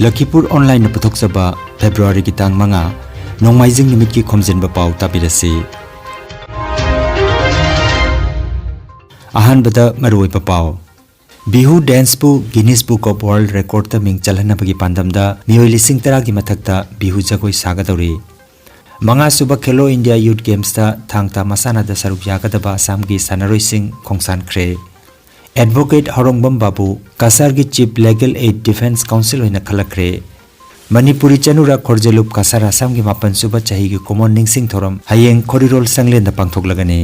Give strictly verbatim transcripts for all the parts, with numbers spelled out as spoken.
ꯂꯈꯤꯄꯨꯔ ꯑꯣꯟꯂꯥꯏꯟꯅ ꯄꯨꯊꯣꯛꯆꯕ ꯐꯦꯕ꯭ꯔꯨꯋꯥꯔꯤꯒꯤ ꯇꯥꯡ ꯃꯉꯥ, ꯅꯣꯡꯃꯥꯏꯖꯤꯡ ꯅꯨꯃꯤꯠꯀꯤ ꯈꯣꯝꯖꯤꯟꯕ ꯄꯥꯎ ꯇꯥꯕꯤꯔꯁꯤ꯫ ꯑꯍꯥꯟꯕꯗ ꯃꯔꯨꯑꯣꯏꯕ ꯄꯥꯎ꯫ Bihu ꯗꯦꯟꯁꯄꯨ Guinness book of world ꯔꯦꯀꯣꯔꯗꯇ ꯃꯤꯡ ꯆꯜꯍꯟꯅꯕꯒꯤ ꯄꯥꯟꯗꯝꯗ ꯃꯤꯑꯣꯏ ꯂꯤꯁꯤꯡ ꯇꯔꯥꯒꯤ ꯃꯊꯛꯇ ꯕꯤꯍꯨ ꯖꯒꯣꯏ ꯁꯥꯒꯗꯧꯔꯤ꯫ ꯃꯉꯥꯁꯨꯕ ꯈꯦꯂꯣ ꯏꯟꯗꯤꯌꯥ ꯌꯨꯊ ꯒꯦꯝꯁꯇ ꯊꯥꯡ ꯇꯥ ꯃꯁꯥꯟꯅꯗ ꯁꯔꯨꯛ ꯌꯥꯒꯗꯕ ꯑꯁꯥꯝꯒꯤ ꯁꯥꯟꯅꯔꯣꯏꯁꯤꯡ ꯈꯣꯡꯁꯥꯟꯈ꯭ꯔꯦ꯫ ꯑꯦꯗꯚꯣꯀꯦꯠ ꯍꯧꯔꯣꯡꯕꯝ ꯕꯥꯕꯨ ꯀꯁꯥꯔꯒꯤ ꯆꯤꯐ ꯂꯤꯒꯦꯜ ꯑꯦꯗ ꯗꯤꯐꯦꯟꯁ ꯀꯥꯎꯟꯁꯤꯜ ꯑꯣꯏꯅ ꯈꯜꯂꯛꯈ꯭ꯔꯦ꯫ ꯃꯅꯤꯄꯨꯔꯤ ꯆꯅꯨꯔꯥ ꯈꯣꯔꯖꯦꯂꯨꯞ ꯀꯁꯥꯔ ꯑꯁꯥꯝꯒꯤ ꯃꯥꯄꯟ ꯁꯨꯕ ꯆꯍꯤꯒꯤ ꯀꯨꯃꯣꯟ ꯅꯤꯡꯁꯤꯡ ꯊꯧꯔꯝ ꯍꯌꯦꯡ ꯈꯣꯔꯤꯔꯣꯜ ꯁꯪꯂꯦꯟꯗ ꯄꯥꯡꯊꯣꯛꯂꯒꯅꯤ꯫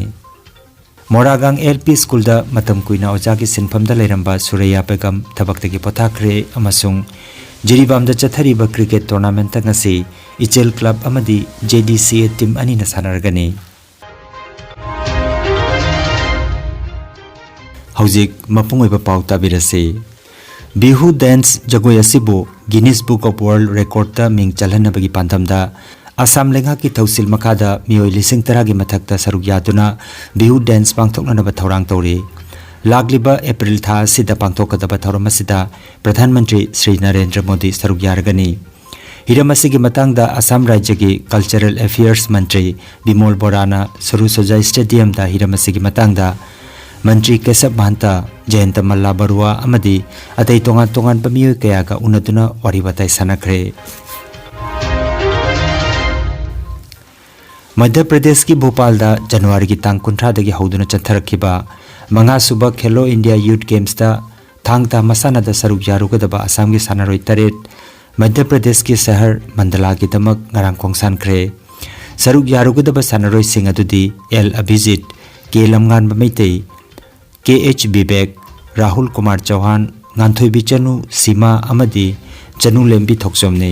ꯃꯣꯔꯥꯒꯥꯡ ꯑꯦꯜ ꯄꯤ ꯁ꯭ꯀꯨꯜꯗ ꯃꯇꯝ ꯀꯨꯏꯅ ꯑꯣꯖꯥꯒꯤ ꯁꯤꯟꯐꯝꯗ ꯂꯩꯔꯝꯕ ꯁꯨꯔꯩꯌꯥ ꯕꯦꯒꯝ ꯊꯕꯛꯇꯒꯤ ꯄꯣꯊꯥꯈ꯭ꯔꯦ ꯑꯃꯁꯨꯡ ꯖꯤꯔꯤꯕꯥꯝꯗ ꯆꯠꯊꯔꯤꯕ ꯀ꯭ꯔꯤꯀꯦꯠ ꯇꯣꯔꯅꯥꯃꯦꯟꯠꯇ ꯉꯁꯤ ꯏꯆꯦꯜ ꯀ꯭ꯂꯕ ꯑꯃꯗꯤ ꯖꯦ ꯗꯤ ꯁꯤ ꯑꯦ ꯇꯤꯝ ꯑꯅꯤꯅ ꯁꯥꯟꯅꯔꯒꯅꯤ꯫ ꯍꯧꯖꯤꯛ ꯃꯄꯨꯡ ꯑꯣꯏꯕ ꯄꯥꯎ ꯇꯥꯕꯤꯔꯁꯤ꯫ ꯕꯤꯍꯨ ꯗꯦꯟꯁ ꯖꯒꯣꯏ ꯑꯁꯤꯕꯨ ꯒꯤꯅꯤꯁ ꯕꯨꯛ ꯑꯣꯐ ꯋꯥꯔꯜꯗ ꯔꯦꯀꯣꯔꯗꯇ ꯃꯤꯡ ꯆꯜꯍꯟꯅꯕꯒꯤ ꯄꯥꯟꯗꯝꯗ ꯑꯁꯥꯝ ꯂꯩꯉꯥꯛꯀꯤ ꯊꯧꯁꯤꯜ ꯃꯈꯥꯗ ꯃꯤꯑꯣꯏ ꯂꯤꯁꯤꯡ ꯇꯔꯥꯒꯤ ꯃꯊꯛꯇ ꯁꯔꯨꯛ ꯌꯥꯗꯨꯅ ꯕꯤꯍꯨ ꯗꯦꯟꯁ ꯄꯥꯡꯊꯣꯛꯅꯅꯕ ꯊꯧꯔꯥꯡ ꯇꯧꯔꯤ꯫ ꯂꯥꯛꯂꯤꯕ ꯑꯦꯄ꯭ꯔꯤꯜ ꯊꯥ ꯑꯁꯤꯗ ꯄꯥꯡꯊꯣꯛꯀꯗꯕ ꯊꯧꯔꯝ ꯑꯁꯤꯗ ꯄ꯭ꯔꯙꯥꯟ ꯃꯟꯇ꯭ꯔꯤ ꯁ꯭ꯔꯤ ꯅꯔꯦꯟꯗ꯭ꯔ ꯃꯣꯗꯤ ꯁꯔꯨꯛ ꯌꯥꯔꯒꯅꯤ꯫ ꯍꯤꯔꯝ ꯑꯁꯤꯒꯤ ꯃꯇꯥꯡꯗ ꯑꯁꯥꯝ ꯔꯥꯖ꯭ꯌꯒꯤ ꯀꯜꯆꯔꯦꯜ ꯑꯦꯐꯤꯌꯔꯁ ꯃꯟꯇ꯭ꯔꯤ ꯕꯤꯃꯣꯜ ꯕꯣꯔꯥꯅ ꯁꯔꯨ ꯁꯣꯖꯥ ꯁ꯭ꯇꯦꯗꯤꯌꯝꯗ ꯍꯤꯔꯝ ꯑꯁꯤꯒꯤ ꯃꯇꯥꯡꯗ ꯃꯟꯇ꯭ꯔꯤ ꯀꯦꯁꯕ ꯃꯍꯟꯇ, ꯖꯌꯟꯇ ꯃꯜꯂꯥ ꯕꯔꯨꯋꯥ ꯑꯃꯗꯤ ꯑꯇꯩ ꯇꯣꯉꯥꯟ ꯇꯣꯉꯥꯟꯕ ꯃꯤꯑꯣꯏ ꯀꯌꯥꯒ ꯎꯅꯗꯨꯅ ꯋꯥꯔꯤ ꯋꯥꯇꯥꯏ ꯁꯥꯟꯅꯈ꯭ꯔꯦ꯫ ꯃꯙ꯭ꯌ ꯄ꯭ꯔꯗꯦꯁꯀꯤ ꯚꯣꯄꯥꯜꯗ ꯖꯅꯋꯥꯔꯤꯒꯤ ꯇꯥꯡ ꯀꯨꯟꯊ꯭ꯔꯥꯗꯒꯤ ꯍꯧꯗꯨꯅ ꯆꯠꯊꯔꯛꯈꯤꯕ ꯃꯉꯥꯁꯨꯕ ꯈꯦꯂꯣ ꯏꯟꯗꯤꯌꯥ ꯌꯨꯊ ꯒꯦꯝꯁꯇ ꯊꯥꯡ ꯇꯥ ꯃꯁꯥꯟꯅꯗ ꯁꯔꯨꯛ ꯌꯥꯔꯨꯒꯗꯕ ꯑꯁꯥꯝꯒꯤ ꯁꯥꯟꯅꯔꯣꯏ ꯇꯔꯦꯠ ꯃꯙ꯭ꯌ ꯄ꯭ꯔꯗꯦꯁꯀꯤ ꯁꯍꯔ ꯃꯟꯗꯂꯥꯒꯤꯗꯃꯛ ꯉꯔꯥꯡ ꯈꯣꯡꯁꯥꯟꯈ꯭ꯔꯦ꯫ ꯁꯔꯨꯛ ꯌꯥꯔꯨꯒꯗꯕ ꯁꯥꯟꯅꯔꯣꯏꯁꯤꯡ ꯑꯗꯨꯗꯤ ꯑꯦꯜ ꯑꯚꯤꯖꯤꯠ, ꯀꯦ ꯂꯝꯉꯥꯟꯕ ꯃꯩꯇꯩ, ꯀꯦ ꯑꯩꯆ ꯕꯤꯕꯦꯛ, ꯔꯥꯍꯨꯜ ꯀꯨꯃꯥꯔ ꯆꯧꯍꯥꯟ, ꯉꯥꯟꯊꯣꯏꯕꯤ ꯆꯅꯨ, ꯁꯤꯃꯥ ꯑꯃꯗꯤ ꯆꯅꯨꯂꯦꯝꯕꯤ ꯊꯣꯛꯆꯣꯝꯅꯤ꯫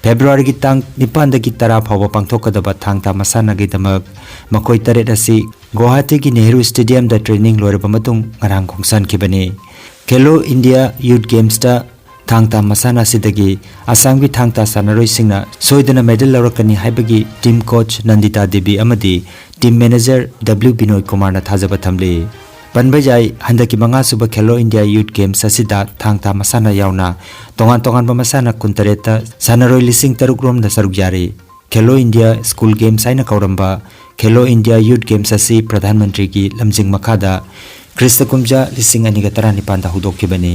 ꯐꯦꯕ꯭ꯔꯨꯋꯥꯔꯤꯒꯤ ꯇꯥꯡ ꯅꯤꯄꯥꯟꯗꯒꯤ ꯇꯔꯥ ꯐꯥꯎꯕ ꯄꯥꯡꯊꯣꯛꯀꯗꯕ ꯊꯥꯡ ꯇꯥ ꯃꯁꯥꯟꯅꯒꯤꯗꯃꯛ ꯃꯈꯣꯏ ꯇꯔꯦꯠ ꯑꯁꯤ ꯒꯨꯋꯥꯍꯥꯇꯤꯒꯤ ꯅꯦꯍꯔꯨ ꯁ꯭ꯇꯦꯗꯤꯌꯝꯗ ꯇ꯭ꯔꯦꯅꯤꯡ ꯂꯣꯏꯔꯕ ꯃꯇꯨꯡ ꯉꯔꯥꯡ ꯈꯣꯡꯁꯥꯟꯈꯤꯕꯅꯤ꯫ ꯈꯦꯂꯣ ꯏꯟꯗꯤꯌꯥ ꯌꯨꯊ ꯒꯦꯝꯁꯇ ꯊꯥꯡ ꯇꯥ ꯃꯁꯥꯟꯅ ꯑꯁꯤꯗꯒꯤ ꯑꯁꯥꯝꯒꯤ ꯊꯥꯡ ꯇꯥ ꯁꯥꯟꯅꯔꯣꯏꯁꯤꯡꯅ ꯁꯣꯏꯗꯅ ꯃꯦꯗꯜ ꯂꯧꯔꯛꯀꯅꯤ ꯍꯥꯏꯕꯒꯤ ꯇꯤꯝ ꯀꯣꯆ ꯅꯟꯗꯤꯇꯥ ꯗꯦꯕꯤ ꯑꯃꯗꯤ ꯇꯤꯝ ꯃꯦꯅꯦꯖꯔ ꯗꯕ꯭ꯂꯤꯎ ꯕꯤꯅꯣꯏ ꯀꯨꯃꯥꯔꯅ ꯊꯥꯖꯕ ꯊꯝꯂꯤ꯫ ꯄꯟꯕ ꯌꯥꯏ, ꯍꯟꯗꯛꯀꯤ ꯃꯉꯥ ꯁꯨꯕ ꯈꯦꯂꯣ ꯏꯟꯗꯤꯌꯥ ꯌꯨꯠ ꯒꯦꯝꯁ ꯑꯁꯤꯗ ꯊꯥꯡ ꯇꯥ ꯃꯁꯥꯟꯅ ꯌꯥꯎꯅ ꯇꯣꯉꯥꯟ ꯇꯣꯉꯥꯟꯕ ꯃꯁꯥꯟꯅ ꯀꯨꯟꯇꯔꯦꯠꯇ ꯁꯥꯟꯅꯔꯣꯏ ꯂꯤꯁꯤꯡ ꯇꯔꯨꯛ ꯔꯣꯝꯅ ꯁꯔꯨꯛ ꯌꯥꯔꯤ꯫ ꯈꯦꯂꯣ ꯏꯟꯗꯤꯌꯥ ꯁ꯭ꯀꯨꯜ ꯒꯦꯝꯁ ꯍꯥꯏꯅ ꯀꯧꯔꯝꯕ ꯈꯦꯂꯣ ꯏꯟꯗꯤꯌꯥ ꯌꯨꯠ ꯒꯦꯝꯁ ꯑꯁꯤ ꯄ꯭ꯔꯙꯥꯟ ꯃꯟꯇ꯭ꯔꯤꯒꯤ ꯂꯝꯖꯤꯡ ꯃꯈꯥꯗ ꯈ꯭ꯔꯤꯁꯇ ꯀꯨꯝꯖꯥ ꯂꯤꯁꯤꯡ ꯑꯅꯤꯒ ꯇꯔꯥꯅꯤꯄꯥꯟꯗ ꯍꯧꯗꯣꯛꯈꯤꯕꯅꯤ꯫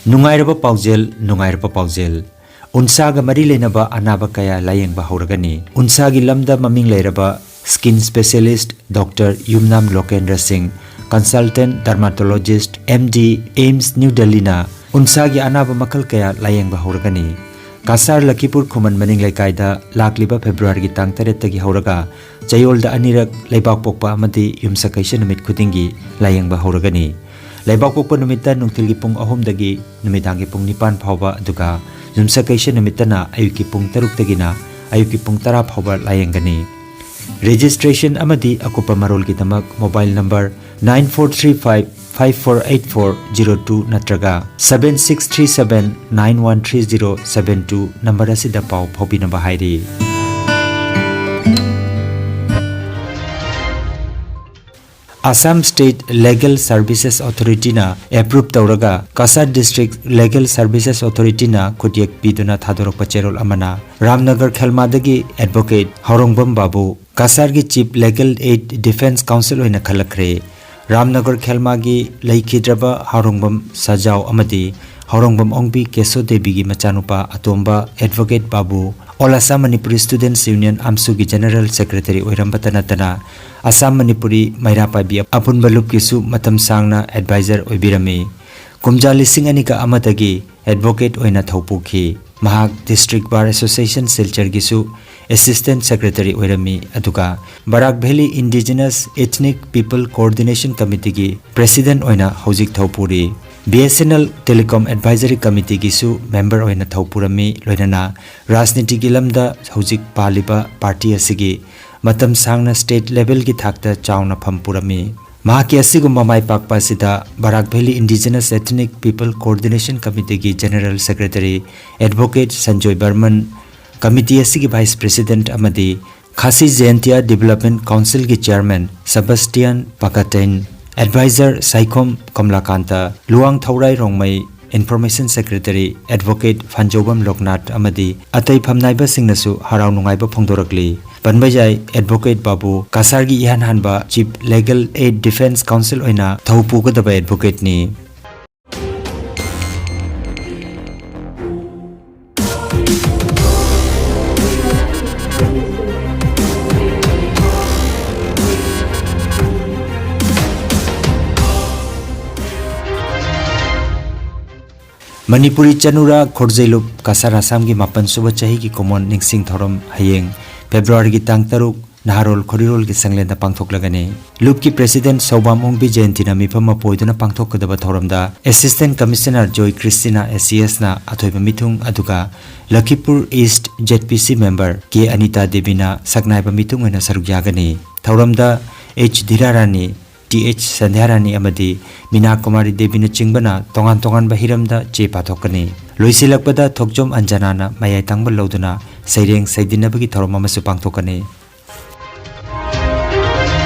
ꯅꯨꯡꯉꯥꯏꯔꯕ ꯄꯥꯎꯖꯦꯜ, ꯅꯨꯡꯉꯥꯏꯔꯕ ꯄꯥꯎꯖꯦꯜ꯫ ꯎꯟꯁꯥꯒ ꯃꯔꯤ ꯂꯩꯅꯕ ꯑꯅꯥꯕ ꯀꯌꯥ ꯂꯥꯌꯦꯡꯕ ꯍꯧꯔꯒꯅꯤ꯫ ꯎꯟꯁꯥꯒꯤ ꯂꯝꯗ ꯃꯃꯤꯡ ꯂꯩꯔꯕ skin specialist Doctor ꯌꯨꯝꯅꯥꯝ ꯂꯣꯀꯦꯟꯗ꯭ꯔ ꯁꯤꯡ, consultant dermatologist, M D, AIIMS, New Delhi ꯅ ꯎꯟꯁꯥꯒꯤ ꯑꯅꯥꯕ ꯃꯈꯜ ꯀꯌꯥ ꯂꯥꯌꯦꯡꯕ ꯍꯧꯔꯒꯅꯤ꯫ ꯀꯁꯥꯔ ꯂꯈꯤꯄꯨꯔ ꯈꯨꯃꯟ ꯃꯅꯤꯡ ꯂꯩꯀꯥꯏꯗ ꯂꯥꯛꯂꯤꯕ ꯐꯦꯕ꯭ꯔꯨꯋꯥꯔꯤꯒꯤ ꯇꯥꯡ ꯇꯔꯦꯠꯇꯒꯤ ꯍꯧꯔꯒ ꯆꯌꯣꯜꯗ ꯑꯅꯤꯔꯛ ꯂꯩꯕꯥꯛꯄꯣꯛꯄ ꯑꯃꯗꯤ ꯌꯨꯝꯁꯀꯩꯁ ꯅꯨꯃꯤꯠ ꯈꯨꯗꯤꯡꯒꯤ ꯂꯥꯌꯦꯡꯕ ꯍꯧꯔꯒꯅꯤ꯫ ꯂꯩꯕꯥꯛꯄꯣꯛꯄ ꯅꯨꯃꯤꯠꯇ ꯅꯨꯡꯊꯤꯜꯒꯤ ꯄꯨꯡ ꯑꯍꯨꯝꯗꯒꯤ ꯅꯨꯃꯤꯗꯥꯡꯒꯤ ꯄꯨꯡ ꯅꯤꯄꯥꯟ ꯐꯥꯎꯕ, ꯑꯗꯨꯒ ꯌꯨꯝꯁꯀꯩꯁ ꯅꯨꯃꯤꯠꯇꯅ ꯑꯌꯨꯛꯀꯤ ꯄꯨꯡ ꯇꯔꯨꯛꯇꯒꯤꯅ ꯑꯌꯨꯛꯀꯤ ꯄꯨꯡ ꯇꯔꯥ ꯐꯥꯎꯕ ꯂꯥꯌꯦꯡꯒꯅꯤ꯫ ꯔꯦꯖꯤꯁꯇ꯭ꯔꯦꯁꯟ ꯑꯃꯗꯤ ꯑꯀꯨꯞꯄ ꯃꯔꯣꯜꯒꯤꯗꯃꯛ mobile number nine four three five five four eight four zero two ꯅꯠꯇ꯭ꯔꯒ seven six three seven nine one three zero seven two number ꯑꯁꯤꯗ ꯄꯥꯎ ꯐꯥꯎꯕꯤꯅꯕ ꯍꯥꯏꯔꯤ꯫ Assam State Legal Services Authority ꯅ approve ꯇꯧꯔꯒ Cachar District Legal Services Authority ꯅ ꯈꯨꯠꯌꯦꯛ ꯄꯤꯗꯨꯅ ꯊꯥꯗꯣꯔꯛꯄ ꯆꯦꯔꯣꯜ ꯑꯃꯅ ꯔꯥꯝꯅꯒꯔ ꯈꯦꯜꯃꯥꯗꯒꯤ Advocate ꯍꯥꯎꯔꯣꯡꯕꯝ ꯕꯥꯕꯨ ꯀꯁꯥꯔꯒꯤ Chief Legal Aid Defence Counsel ꯑꯣꯏꯅ ꯈꯜꯂꯛꯈ꯭ꯔꯦ꯫ ꯔꯥꯝꯅꯒꯔ ꯈꯦꯜꯃꯥꯒꯤ ꯂꯩꯈꯤꯗ꯭ꯔꯕ ꯍꯥꯎꯔꯣꯡꯕꯝ ꯁꯖꯥꯎ ꯑꯃꯗꯤ ꯍꯥꯎꯔꯣꯡꯕꯝ ꯑꯣꯡꯕꯤ ꯀꯦꯁꯣ ꯗꯦꯕꯤꯒꯤ ꯃꯆꯥꯅꯨꯄꯥ ꯑꯇꯣꯝꯕ Advocate ꯕꯥꯕꯨ All Assam Manipuri Students Union, ꯑꯝꯁꯨꯒꯤ General Secretary ꯑꯣꯏꯔꯝꯕꯇ ꯅꯠꯇꯅ ꯑꯁꯥꯝ ꯃꯅꯤꯄꯨꯔꯤ ꯃꯩꯔꯥ ꯄꯥꯏꯕꯤ ꯑꯄꯨꯟꯕ ꯂꯨꯞꯀꯤꯁꯨ ꯃꯇꯝ ꯁꯥꯡꯅ advisor ꯑꯣꯏꯕꯤꯔꯝꯃꯤ꯫ ꯀꯨꯝꯖꯥ ꯂꯤꯁꯤꯡ ꯑꯅꯤꯒ ꯑꯃꯗꯒꯤ Advocate ꯑꯣꯏꯅ ꯊꯧꯄꯨꯈꯤ꯫ ꯃꯍꯥꯛ District Bar Association ꯁꯤꯜꯆꯔꯒꯤꯁꯨ Assistant Secretary ꯑꯣꯏꯔꯝꯃꯤ, ꯑꯗꯨꯒ ꯕꯔꯥꯛ Valley Indigenous Ethnic People Coordination Committee ꯒꯤ President ꯑꯣꯏꯅ ꯍꯧꯖꯤꯛ ꯊꯧꯄꯨꯔꯤ꯫ B S N L Telecom Advisory Committee ꯒꯤꯁꯨ member ꯑꯣꯏꯅ ꯊꯧꯄꯨꯔꯝꯃꯤ, ꯂꯣꯏꯅꯅ ꯔꯥꯖꯅꯤꯇꯤꯒꯤ ꯂꯝꯗ ꯍꯧꯖꯤꯛ ꯄꯥꯜꯂꯤꯕ party ꯑꯁꯤꯒꯤ ꯃꯇꯝ ꯁꯥꯡꯅ state level ꯒꯤ ꯊꯥꯛꯇ ꯆꯥꯎꯅ ꯐꯝ ꯄꯨꯔꯝꯃꯤ꯫ ꯃꯍꯥꯛꯀꯤ ꯑꯁꯤꯒꯨꯝꯕ ꯃꯥꯏ ꯄꯥꯛꯄ ꯑꯁꯤꯗ ꯕꯔꯥꯛ Valley Indigenous Ethnic People Coordination Committee ꯒꯤ General Secretary Advocate Sanjoy Barman, committee ꯑꯁꯤꯒꯤ ꯚꯥꯏꯁ ꯄ꯭ꯔꯦꯁꯤꯗꯦꯟꯠ ꯑꯃꯗꯤ ꯈꯥꯁꯤ ꯖꯌꯟꯇꯤꯌꯥ ꯗꯤꯕꯦꯂꯞꯃꯦꯟꯠ ꯀꯥꯎꯟꯁꯤꯜꯒꯤ chairman Sebastian Pakatein, adviser Saikhom Kamalakanta, Luwang Thourai Rongmei, information secretary advocate Phanjoubam Loknath ꯑꯃꯗꯤ ꯑꯇꯩ ꯐꯝꯅꯥꯏꯕꯁꯤꯡꯅꯁꯨ ꯍꯔꯥꯎ ꯅꯨꯡꯉꯥꯏꯕ ꯐꯣꯡꯗꯣꯔꯛꯂꯤ꯫ ꯄꯟꯕ ꯌꯥꯏ, ꯑꯦꯗꯚꯣꯀꯦꯠ ꯕꯥꯕꯨ ꯀꯁꯥꯔꯒꯤ ꯏꯍꯥꯟ ꯍꯥꯟꯕ ꯆꯤꯐ ꯂꯤꯒꯦꯜ ꯑꯦꯗ ꯗꯤꯐꯦꯟꯁ ꯀꯥꯎꯟꯁꯤꯜ ꯑꯣꯏꯅ ꯊꯧ ꯄꯨꯒꯗꯕ ꯑꯦꯗꯚꯣꯀꯦꯠꯅꯤ꯫ ꯃꯅꯤꯄꯨꯔꯤ ꯆꯅꯨꯔꯥ ꯈꯣꯔꯖꯩꯂꯨꯞ ꯀꯁꯥꯔ ꯑꯁꯥꯝꯒꯤ ꯃꯥꯄꯟ ꯁꯨꯕ ꯆꯍꯤꯒꯤ ꯀꯨꯝꯑꯣꯟ ꯅꯤꯡꯁꯤꯡ ꯊꯧꯔꯝ ꯍꯌꯦꯡ ꯐꯦꯕ꯭ꯔꯨꯋꯥꯔꯤꯒꯤ ꯇꯥꯡ ꯇꯔꯨꯛ ꯅꯍꯥꯔꯣꯜ ꯈꯣꯔꯤꯔꯣꯜꯒꯤ ꯁꯪꯂꯦꯟꯗ ꯄꯥꯡꯊꯣꯛꯂꯒꯅꯤ꯫ ꯂꯨꯞꯀꯤ ꯄ꯭ꯔꯦꯁꯤꯗꯦꯟꯠ ꯁꯧꯕꯥꯝ ꯑꯣꯡꯕꯤ ꯖꯌꯟꯇꯤꯅ ꯃꯤꯐꯝ ꯑꯃ ꯄꯣꯏꯗꯨꯅ ꯄꯥꯡꯊꯣꯛꯀꯗꯕ ꯊꯧꯔꯝꯗ ꯑꯦꯁꯤꯁꯇꯦꯟꯠ ꯀꯃꯤꯁꯅꯔ ꯖꯣꯏ ꯀ꯭ꯔꯤꯁꯇꯤꯅꯥ ꯑꯦꯁꯤꯑꯦꯁꯅ ꯑꯊꯣꯏꯕ ꯃꯤꯊꯨꯡ ꯑꯗꯨꯒ ꯂꯈꯤꯄꯨꯔ ꯏꯁ꯭ꯠ ꯖꯦꯗ ꯄꯤ ꯁꯤ ꯃꯦꯝꯕꯔ ꯀꯦ ꯑꯅꯤꯇꯥ ꯗꯦꯕꯤꯅ ꯁꯛꯅꯥꯏꯕ ꯃꯤꯊꯨꯡ ꯑꯣꯏꯅ ꯁꯔꯨꯛ ꯌꯥꯒꯅꯤ꯫ ꯊꯧꯔꯝꯗ ꯑꯩꯆ ꯙꯤꯔꯥꯔꯥꯅꯤ, ꯇꯤ ꯑꯩꯆ ꯁꯟꯙ꯭ꯌꯥꯔꯥꯅꯤ ꯑꯃꯗꯤ ꯃꯤꯅꯥ ꯀꯨꯃꯥꯔꯤ ꯗꯦꯕꯤꯅꯆꯤꯡꯕꯅ ꯇꯣꯉꯥꯟ ꯇꯣꯉꯥꯟꯕ ꯍꯤꯔꯝꯗ ꯆꯦ ꯄꯥꯊꯣꯛꯀꯅꯤ꯫ ꯂꯣꯏꯁꯤꯜꯂꯛꯄꯗ ꯊꯣꯛꯆꯣꯝ ꯑꯟꯖꯅꯥꯅ ꯃꯌꯥꯏ ꯊꯪꯕ ꯂꯧꯗꯨꯅ ꯁꯩꯔꯦꯡ ꯁꯩꯗꯤꯟꯅꯕꯒꯤ ꯊꯧꯔꯝ ꯑꯃꯁꯨ ꯄꯥꯡꯊꯣꯛꯀꯅꯤ꯫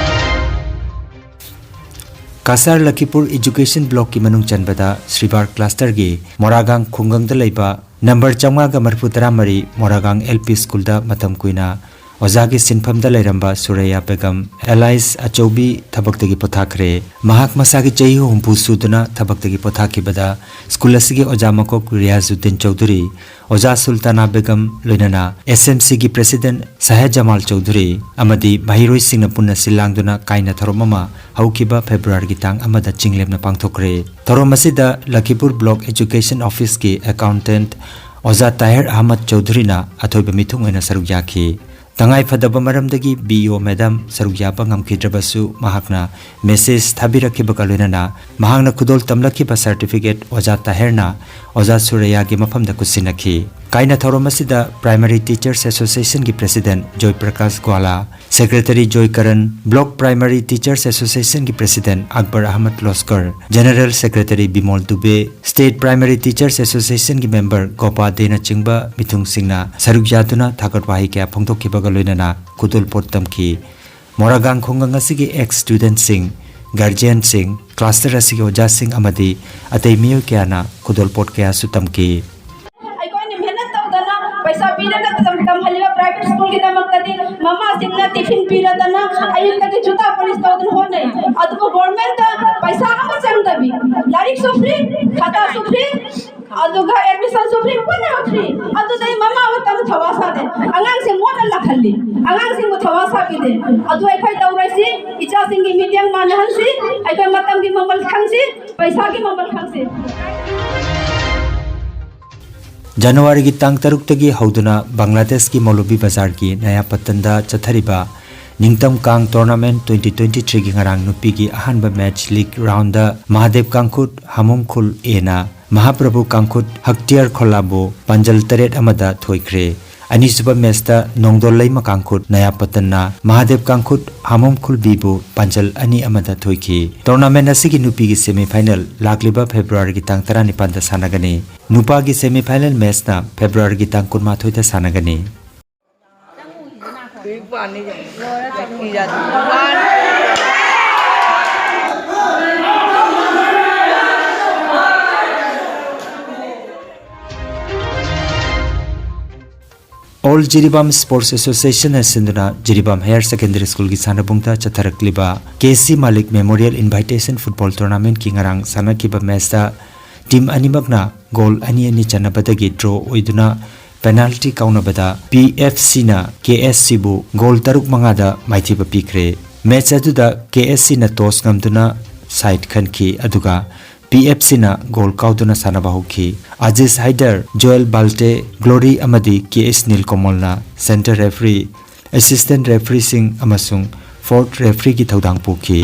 ꯀꯁꯥꯔ ꯂꯈꯤꯄꯨꯔ ꯏꯖꯨꯀꯦꯁꯟ ꯕ꯭ꯂꯣꯛꯀꯤ ꯃꯅꯨꯡ ꯆꯟꯕꯗ ꯁ꯭ꯔꯤꯕꯥꯔ ꯀ꯭ꯂꯁꯇꯔꯒꯤ ꯃꯣꯔꯥꯒꯥꯡ ꯈꯨꯡꯒꯪꯗ ꯂꯩꯕ ꯅꯝꯕꯔ ꯆꯥꯝꯃꯉꯥꯒ ꯃꯔꯤꯐꯨ ꯇꯔꯥꯃꯔꯤ ꯃꯣꯔꯥꯒꯥꯡ ꯑꯦꯜ ꯄꯤ ꯁ꯭ꯀꯨꯜꯗ ꯃꯇꯝ ꯀꯨꯏꯅ ꯑꯣꯖꯥꯒꯤ ꯁꯤꯟꯐꯝꯗ ꯂꯩꯔꯝꯕ ꯁꯨꯔꯩꯌꯥ ꯕꯦꯒꯝ ꯑꯦꯂꯥꯏꯁ ꯑꯆꯧꯕꯤ ꯊꯕꯛꯇꯒꯤ ꯄꯣꯊꯥꯈ꯭ꯔꯦ꯫ ꯃꯍꯥꯛ ꯃꯁꯥꯒꯤ ꯆꯍꯤ ꯍꯨꯝꯐꯨ ꯁꯨꯗꯨꯅ ꯊꯕꯛꯇꯒꯤ ꯄꯣꯊꯥꯈꯤꯕꯗ ꯁ꯭ꯀꯨꯜ ꯑꯁꯤꯒꯤ ꯑꯣꯖꯥ ꯃꯀꯣꯛ ꯔꯤꯌꯥꯖꯨꯗꯤꯟ ꯆꯧꯙꯨꯔꯤ, ꯑꯣꯖꯥ ꯁꯨꯜꯇꯥꯅꯥ ꯕꯦꯒꯝ, ꯂꯣꯏꯅꯅ ꯑꯦꯁ ꯑꯦꯝ ꯁꯤꯒꯤ ꯄ꯭ꯔꯦꯁꯤꯗꯦꯟꯠ ꯁꯥꯍꯦꯗ ꯖꯃꯥꯜ ꯆꯧꯙꯨꯔꯤ ꯑꯃꯗꯤ ꯃꯍꯩꯔꯣꯏꯁꯤꯡꯅ ꯄꯨꯟꯅ ꯁꯤꯜ ꯂꯥꯡꯗꯨꯅ ꯀꯥꯏꯅ ꯊꯧꯔꯝ ꯑꯃ ꯍꯧꯈꯤꯕ ꯐꯦꯕ꯭ꯔꯨꯋꯥꯔꯤꯒꯤ ꯇꯥꯡ ꯑꯃꯗ ꯆꯤꯡꯂꯦꯝꯅ ꯄꯥꯡꯊꯣꯛꯈ꯭ꯔꯦ꯫ ꯊꯧꯔꯝ ꯑꯁꯤꯗ ꯂꯈꯤꯄꯨꯔ ꯕ꯭ꯂꯣꯛ ꯑꯦꯖꯨꯀꯦꯁꯟ ꯑꯣꯐꯤꯁꯀꯤ ꯑꯦꯀꯥꯎꯟꯇꯦꯟꯠ ꯑꯣꯖꯥ ꯇꯥꯍꯤꯔ ꯑꯍꯃꯗ ꯆꯧꯙꯨꯔꯤꯅ ꯑꯊꯣꯏꯕ ꯃꯤꯊꯨꯡ ꯑꯣꯏꯅ ꯁꯔꯨꯛ ꯌꯥꯈꯤ꯫ ꯇꯉꯥꯏ ꯐꯗꯕ ꯃꯔꯝꯗꯒꯤ ꯕꯤ ꯏ ꯑꯣ ꯃꯦꯗꯥꯝ ꯁꯔꯨꯛ ꯌꯥꯕ ꯉꯝꯈꯤꯗ꯭ꯔꯕꯁꯨ, ꯃꯍꯥꯛꯅ ꯃꯦꯁꯦꯖ ꯊꯥꯕꯤꯔꯛꯈꯤꯕꯒ ꯂꯣꯏꯅꯅ ꯃꯍꯥꯛꯅ ꯈꯨꯗꯣꯜ ꯇꯝꯂꯛꯈꯤꯕ ꯁꯔꯇꯤꯐꯤꯀꯦꯠ ꯑꯣꯖꯥ ꯇꯥꯍꯤꯔꯅ ꯑꯣꯖꯥ ꯁꯨꯔꯩꯌꯥꯒꯤ ꯃꯐꯝꯗ ꯈꯨꯠꯁꯤꯟꯅꯈꯤ꯫ ꯀꯥꯏꯅ ꯊꯧꯔꯝ ꯑꯁꯤꯗ Primary Teachers Association ꯒꯤ President ꯖꯣꯏ ꯄ꯭ꯔꯀꯥꯁ ꯒ꯭ꯋꯥꯂꯥ, Secretary ꯖꯣꯏ ꯀꯔꯟ, Block Primary Teachers Association ꯒꯤ President Akbar Ahmad ꯂꯣꯁꯀꯔ, General Secretary Bimol ꯗꯨꯕꯦ, State Primary Teachers Association ꯒꯤ member ꯒꯣꯄꯥ ꯗꯦꯅꯆꯤꯡꯕ ꯃꯤꯊꯨꯡꯁꯤꯡꯅ ꯁꯔꯨꯛ ꯌꯥꯗꯨꯅ ꯊꯥꯒꯠ ꯋꯥꯍꯩ ꯀꯌꯥ ꯐꯣꯡꯗꯣꯛꯈꯤꯕꯒ ꯂꯣꯏꯅꯅ ꯈꯨꯗꯣꯜꯄꯣꯠ ꯇꯝꯈꯤ꯫ ꯃꯣꯔꯥꯒꯥꯡ ꯈꯨꯡꯒꯪ ꯑꯁꯤꯒꯤ ex student ꯁꯤꯡ, guardian ꯁꯤꯡ, cluster ꯑꯁꯤꯒꯤ ꯑꯣꯖꯥꯁꯤꯡ ꯑꯃꯗꯤ ꯑꯇꯩ ꯃꯤꯑꯣꯏ ꯀꯌꯥꯅ ꯈꯨꯗꯣꯜꯄꯣꯠ ꯀꯌꯥꯁꯨ ꯇꯝꯈꯤ꯫ ꯑꯩꯈꯣꯏꯅ ꯃꯦꯍꯅꯠ ꯇꯧꯗꯅ ꯄꯩꯁꯥ ꯄꯤꯔꯒ ꯇꯝ-, ꯇꯝꯍꯜꯂꯤꯕ private school ꯒꯤꯗꯃꯛꯇꯗꯤ ꯃꯃꯥꯁꯤꯡꯅ tiffin ꯄꯤꯔꯗꯅ ꯑꯌꯨꯛꯇꯒꯤ ꯖꯨꯇꯥ polish ꯇꯧꯗꯨꯅ ꯍꯣꯠꯅꯩ꯫ ꯑꯗꯨꯕꯨ government ꯇ ꯄꯩꯁꯥ ꯑꯃ ꯆꯪꯗꯕꯤ, ꯂꯥꯏꯔꯤꯛꯁꯨ free, ꯈꯇꯥꯁꯨ free, ꯑꯗꯨꯒ admission ꯁꯨ free, ꯄꯨꯝꯅꯃꯛ free꯫ ꯑꯗꯨꯗꯩ ꯃꯃꯥ ꯃꯇꯝ ꯊꯋꯥ ꯁꯥꯗꯦ꯫ ꯑꯉꯥꯡꯁꯦ ꯃꯣꯠꯅ ꯂꯥꯛꯍꯜꯂꯤ꯫ ꯑꯉꯥꯡꯁꯤꯡꯕꯨ ꯊꯋꯥ ꯁꯥꯕꯤꯗꯦ꯫ ꯑꯗꯨ ꯑꯩꯈꯣꯏ ꯇꯧꯔꯣꯏꯁꯤ꯫ ꯏꯆꯥꯁꯤꯡꯒꯤ ꯃꯤꯠꯌꯦꯡ ꯃꯥꯟꯅꯍꯟꯁꯤ꯫ ꯑꯩꯈꯣꯏ ꯃꯇꯝꯒꯤ ꯃꯃꯜ ꯈꯪꯁꯤ꯫ ꯄꯩꯁꯥꯒꯤ ꯃꯃꯜ ꯈꯪꯁꯤ꯫ ꯖꯅꯋꯥꯔꯤꯒꯤ ꯇꯥꯡ ꯇꯔꯨꯛꯇꯒꯤ ꯍꯧꯗꯨꯅ ꯕꯪꯒ꯭ꯂꯥꯗꯦꯁꯀꯤ ꯃꯧꯂꯨꯕꯤ ꯕꯖꯥꯔꯒꯤ ꯅꯌꯥꯄꯇꯟꯗ ꯆꯠꯊꯔꯤꯕ ꯅꯤꯡꯇꯝ ꯀꯥꯡ tournament twenty twenty three ꯒꯤ ꯉꯔꯥꯡ ꯅꯨꯄꯤꯒꯤ ꯑꯍꯥꯟꯕ match league round ꯗ ꯃꯍꯥꯗꯦꯕ ꯀꯥꯡꯈꯨꯠ ꯍꯥꯃꯣꯝ ꯈꯨꯜ A ꯅ ꯃꯍꯥꯄ꯭ꯔꯚꯨ ꯀꯥꯡꯈꯨꯠ ꯍꯛꯇꯤꯌꯥꯔ ꯈꯣꯜꯂꯥꯕꯨ ꯄꯥꯟꯖꯜ ꯇꯔꯦꯠ ꯑꯃꯗ ꯊꯣꯏꯈ꯭ꯔꯦ꯫ ꯑꯅꯤꯁꯨꯕ match ꯇ ꯅꯣꯡꯗꯣꯜ ꯂꯩꯃ ꯀꯥꯡꯈꯨꯠ ꯅꯌꯥꯄꯇꯟꯅ ꯃꯍꯥꯗꯦꯕ ꯀꯥꯡꯈꯨꯠ ꯍꯥꯃꯣꯝ ꯈꯨꯜ B ꯕꯨ ꯄꯥꯟꯖꯜ ꯑꯅꯤ ꯑꯃꯗ ꯊꯣꯏꯈꯤ꯫ Tournament ꯑꯁꯤꯒꯤ ꯅꯨꯄꯤꯒꯤ semi final ꯂꯥꯛꯂꯤꯕ ꯐꯦꯕ꯭ꯔꯨꯋꯥꯔꯤꯒꯤ ꯇꯥꯡ ꯇꯔꯥꯅꯤꯄꯥꯟꯗ ꯁꯥꯟꯅꯒꯅꯤ꯫ ꯅꯨꯄꯥꯒꯤ semi final match ꯅ ꯐꯦꯕ꯭ꯔꯨꯋꯥꯔꯤꯒꯤ ꯇꯥꯡ ꯀꯨꯟꯃꯥꯊꯣꯏꯗ ꯁꯥꯟꯅꯒꯅꯤ꯫ All Jiribam Sports Association ꯅ ꯁꯤꯟꯗꯨꯅ ꯖꯤꯔꯤꯕꯥꯝ Higher Secondary School ꯒꯤ ꯁꯥꯟꯅꯕꯨꯡꯗ ꯆꯠꯊꯔꯛꯂꯤꯕ ꯀꯦ ꯁꯤ ꯃꯥꯂꯤꯛ Memorial Invitation Football Tournament ꯀꯤ ꯉꯔꯥꯡ ꯁꯥꯟꯅꯈꯤꯕ match ꯇ team ꯑꯅꯤꯃꯛꯅ goal ꯑꯅꯤ ꯑꯅꯤ ꯆꯟꯅꯕꯗꯒꯤ draw ꯑꯣꯏꯗꯨꯅ penalty ꯀꯥꯎꯅꯕꯗ P F C ꯅ K S C ꯕꯨ goal ꯇꯔꯨꯛ ꯃꯉꯥꯗ ꯃꯥꯏꯊꯤꯕ ꯄꯤꯈ꯭ꯔꯦ꯫ Match ꯑꯗꯨꯗ K S C ꯅ toss ꯉꯝꯗꯨꯅ side ꯈꯟꯈꯤ, ꯑꯗꯨꯒ P F C ꯅ goal ꯀꯥꯎꯗꯨꯅ ꯁꯥꯟꯅꯕ ꯍꯧꯈꯤ꯫ ꯑꯖꯤꯖ ꯍꯥꯏꯗꯔ, ꯖꯣꯌꯦꯜ ꯕꯥꯜꯇꯦ, ꯒ꯭ꯂꯣꯔꯤ ꯑꯃꯗꯤ K S ꯅꯤꯜꯀꯣꯃꯣꯜꯅ center referee, assistant referee ꯁꯤꯡ ꯑꯃꯁꯨꯡ fourth referee ꯒꯤ ꯊꯧꯗꯥꯡ ꯄꯨꯈꯤ꯫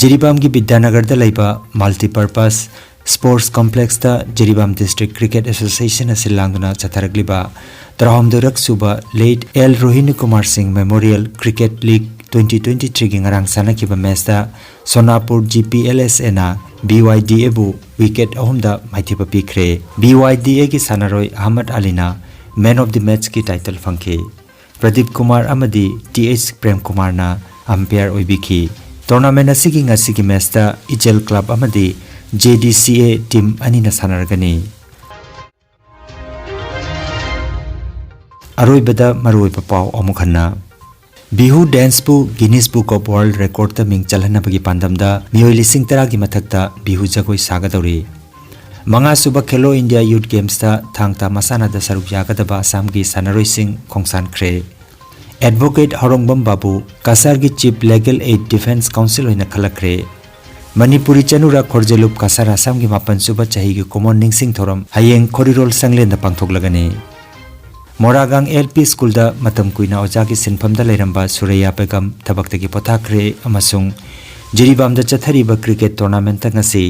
ꯖꯤꯔꯤꯕꯥꯝꯒꯤ ꯕꯤꯗ꯭ꯌꯥꯅꯒꯔꯗ ꯂꯩꯕ Multipurpose Sports Complexꯇ Jiribam District Cricket Associationꯅ ꯁꯤꯜ ꯂꯥꯡꯗꯨꯅ ꯆꯠꯊꯔꯛꯂꯤꯕ ꯇꯔꯥꯍꯨꯝꯗꯣꯏꯔꯛ ꯁꯨꯕ Late L Rohini Kumar Singh Memorial Cricket League twenty twenty-threeꯒꯤ ꯉꯔꯥꯡ ꯁꯥꯟꯅꯈꯤꯕ matchꯇ ꯁꯣꯅꯥꯄꯨꯔ GPLSAꯅ BYDAꯕꯨ wicket ꯑꯍꯨꯝꯗ ꯃꯥꯏꯊꯤꯕ ꯄꯤꯈ꯭ꯔꯦ꯫ BYDAꯒꯤ ꯁꯥꯟꯅꯔꯣꯏ ꯑꯍꯃꯗ ꯑꯂꯤꯅ Man of the Matchꯀꯤ title ꯐꯪꯈꯤ꯫ ꯄ꯭ꯔꯗꯤꯞ ꯀꯨꯃꯥꯔ ꯑꯃꯗꯤ T H ꯄ꯭ꯔꯦꯝ ꯀꯨꯃꯥꯔꯅ umpire ꯑꯣꯏꯕꯤꯈꯤ꯫ Tournament ꯑꯁꯤꯒꯤ ꯉꯁꯤꯒꯤ matchꯇ ꯏꯆꯦꯜ club ꯑꯃꯗꯤ JDCA team ꯑꯅꯤꯅ ꯁꯥꯟꯅꯔꯒꯅꯤ꯫ ꯑꯔꯣꯏꯕꯗ ꯃꯔꯨꯑꯣꯏꯕ ꯄꯥꯎ ꯑꯃꯨꯛ ꯍꯟꯅ꯫ Bihu danceꯄꯨ Guinness Book of World Recordꯇ ꯃꯤꯡ ꯆꯜꯍꯟꯅꯕꯒꯤ ꯄꯥꯟꯗꯝꯗ ꯃꯤꯑꯣꯏ ꯂꯤꯁꯤꯡ ꯇꯔꯥꯒꯤ ꯃꯊꯛꯇ ꯕꯤꯍꯨ ꯖꯒꯣꯏ ꯁꯥꯒꯗꯧꯔꯤ꯫ ꯃꯉꯥꯁꯨꯕ Khelo India Youth Gamesꯇ ꯊꯥꯡ ꯇꯥ ꯃꯁꯥꯟꯅꯗ ꯁꯔꯨꯛ ꯌꯥꯒꯗꯕ ꯑꯁꯥꯝꯒꯤ ꯁꯥꯟꯅꯔꯣꯏꯁꯤꯡ ꯈꯣꯡꯁꯥꯟꯈ꯭ꯔꯦ꯫ Advocate ꯍꯧꯔꯣꯡꯕꯝ ꯕꯥꯕꯨ ꯀꯁꯥꯔꯒꯤ Chief Legal Aid Defence Counsel ꯑꯣꯏꯅ ꯈꯜꯂꯛꯈ꯭ꯔꯦ꯫ ꯃꯅꯤꯄꯨꯔꯤ ꯆꯅꯨꯔꯥ ꯈꯣꯔꯖꯦꯂꯨꯞ ꯀꯁꯥꯔ ꯑꯁꯥꯝꯒꯤ ꯃꯥꯄꯟ ꯁꯨꯕ ꯆꯍꯤꯒꯤ ꯀꯨꯃꯣꯟ ꯅꯤꯡꯁꯤꯡ ꯊꯧꯔꯝ ꯍꯌꯦꯡ ꯈꯣꯔꯤꯔꯣꯜ ꯁꯪꯂꯦꯟꯗ ꯄꯥꯡꯊꯣꯛꯂꯒꯅꯤ꯫ ꯃꯣꯔꯥꯒꯥꯡ L P Schoolꯗ ꯃꯇꯝ ꯀꯨꯏꯅ ꯑꯣꯖꯥꯒꯤ ꯁꯤꯟꯐꯝꯗ ꯂꯩꯔꯝꯕ ꯁꯨꯔꯩꯌꯥ ꯕꯦꯒꯝ ꯊꯕꯛꯇꯒꯤ ꯄꯣꯊꯥꯈ꯭ꯔꯦ ꯑꯃꯁꯨꯡ ꯖꯤꯔꯤꯕꯥꯝꯗ ꯆꯠꯊꯔꯤꯕ cricket tournamentꯇ ꯉꯁꯤ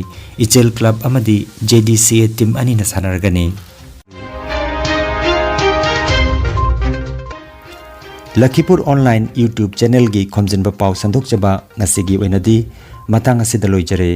ꯏꯆꯦꯜ club ꯑꯃꯗꯤ JDCA team ꯑꯅꯤꯅ ꯁꯥꯟꯅꯔꯒꯅꯤ꯫ ꯂꯈꯤꯄꯨꯔ Online YouTube channelꯒꯤ ꯈꯣꯝꯖꯤꯟꯕ ꯄꯥꯎ ꯁꯟꯗꯣꯛꯆꯕ ꯉꯁꯤꯒꯤ ꯑꯣꯏꯅꯗꯤ ꯃꯇꯥꯡ ꯑꯁꯤꯗ ꯂꯣꯏꯖꯔꯦ꯫